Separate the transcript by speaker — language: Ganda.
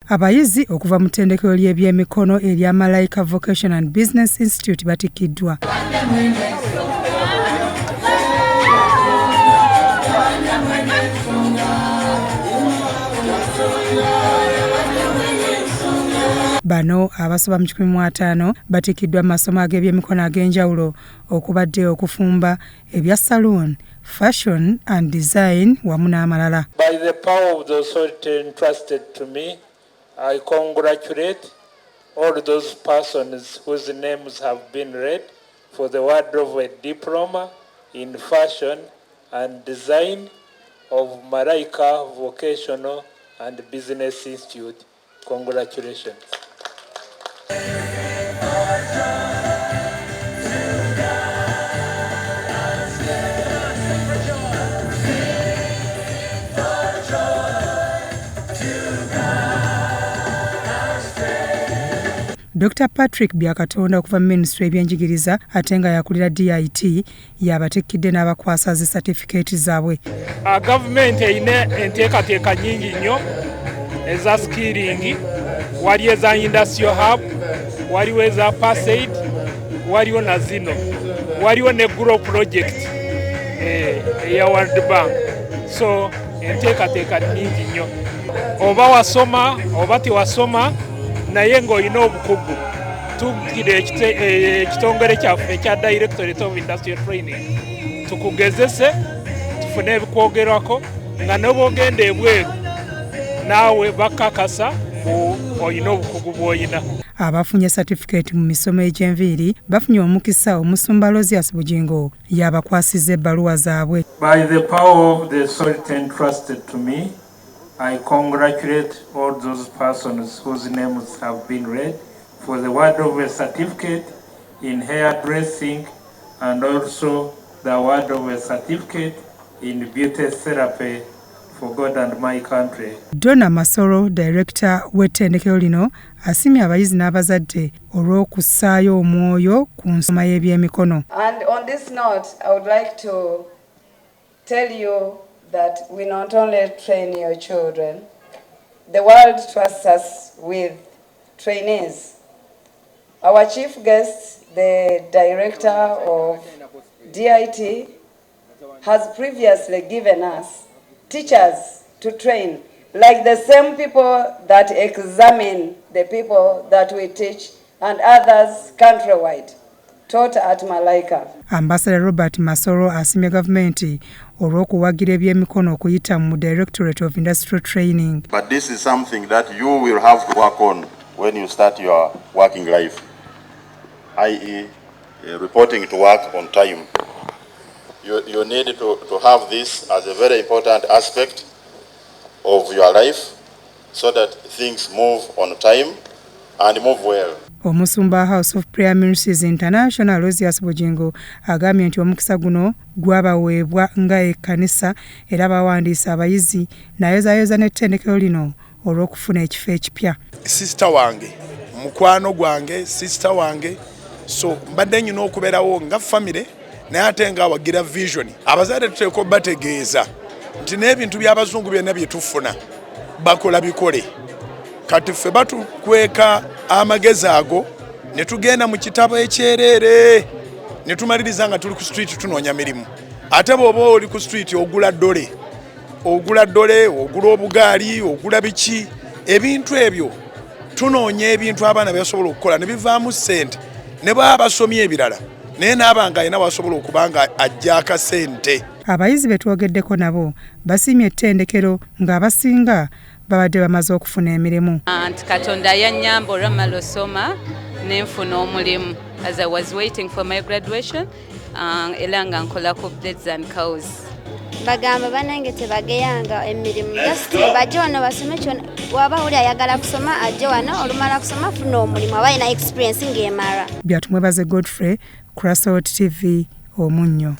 Speaker 1: Abayizi okuva mu ttendekero ly'ebyemikono erya Malaika Vocation and Business Institute batikkiddwa. Bano abasoba mu 150 batikkiddwa mu masomo ag'ebyemikono ag'enjawulo okubadde okufumba, ebya saloon, fashion and design wamu n'amalala.
Speaker 2: By the power of the authority entrusted to me, I congratulate all those persons whose names have been read for the award of a diploma in fashion and design of Malaika Vocational and Business Institute. Congratulations.
Speaker 1: Dr Patrick Byakatonda okuva mu minisitule y'ebyenjigiriza ate nga yakulira DIT y'abatikkidde n'abakwasa zi satifikeeti zaabwe.
Speaker 2: Gavumenti erina enteekateeka nnyingi nnyo eza skilling, waliyo eza industrial hub, waliwo eza PACEID, waliwo na zino, waliwo ne Grow project eya World Bank. So enteekateeka nnyingi nnyo, oba wasoma oba tewasoma naye ng'olina obukugu, tugira ekitongole kyaffe ekya Directorate of Industrial Training tukugezese tufune ebikwogerwako nga ne bw'ogenda ebweru naawe bakakasa mbu olina obukugu bw'olina.
Speaker 1: Abafunye satifikeeti mu misomo egy'enviiri bafunye omukisa omusumba Aloysius Bugingo y'abakwasizza ebbaluwa zaabwe.
Speaker 2: By the power of the authority entrusted to me, I congratulate all those persons whose names have been read for the award of a certificate in hairdressing and also the award of a certificate in beauty therapy for God and my country.
Speaker 1: Donna Masoro, director w'ettendekero lino, asiimye abayizi n'abazadde olw'okussaayo omwoyo ku nsoma y'ebyemikono.
Speaker 3: And on this note, I would like to tell you that we not only train your children, the world trusts us with trainees. Our chief guest, the director of DIT, has previously given us teachers to train, like the same people that examine the people that we teach and others countrywide, taught at Malaika.
Speaker 1: Ambassador Robert Masoro asiimye gavumenti olw'okuwagira ebyemikono okuyita mu Directorate of Industrial Training.
Speaker 4: But this is something that you will have to work on when you start your working life, that is reporting to work on time. You need to have this as a very important aspect of your life so that things move on time and move well.
Speaker 1: Omusumba House of Prayer Ministries International Aloysius Bugingo agambye nti omukisa guno gwabaweebwa nga ekkanisa era bawandiisa abayizi n'ayozaayoza n'ettendekero lino olw'okufuna ekifo ekipya.
Speaker 5: Sister wange, mukwano gwange, sister wange, so mbadde nyina okubeerawo nga family, naye ate nga awagira vision. Abazadde tuteekwa bategeeza nti n'ebintu by'abazungu byonna bye tufuna bakola bikole. Kati ffe batukweka amagezi ago ne tugenda mu kitabo ekyereere ne tumaliriza nga tuli ku street tunoonya mirimu. Ate bw'oba oli ku street ogula ddole, ogula ddole, ogula obugaali, ogula biki, ebintu ebyo. Tunoonya ebintu abaana byasobola okukola ne bivaamu ssente, ne baba basomye ebirala, naye naaba nga alina wasobola okuba nga ajja akasente.
Speaker 1: Abayizi be twogeddeko nabo basiimye ettendekero ng'abasinga babadde bamaze okufuna emirimu.
Speaker 6: Nti Katonda yannyamba olwamala osoma nenfuna omulimu as I was waiting for my graduation, era nga nkola ku Blades and Cows.
Speaker 7: Bagamba banange tebageyanga emirimu, just bajje wano basome kyona. Waba oli ayagala kusoma ajje wano, olumala kusoma funa omulimu aba alina experience ng'emara.
Speaker 1: Byatumwebaze Godfrey, Crasot TV, Omunnyo.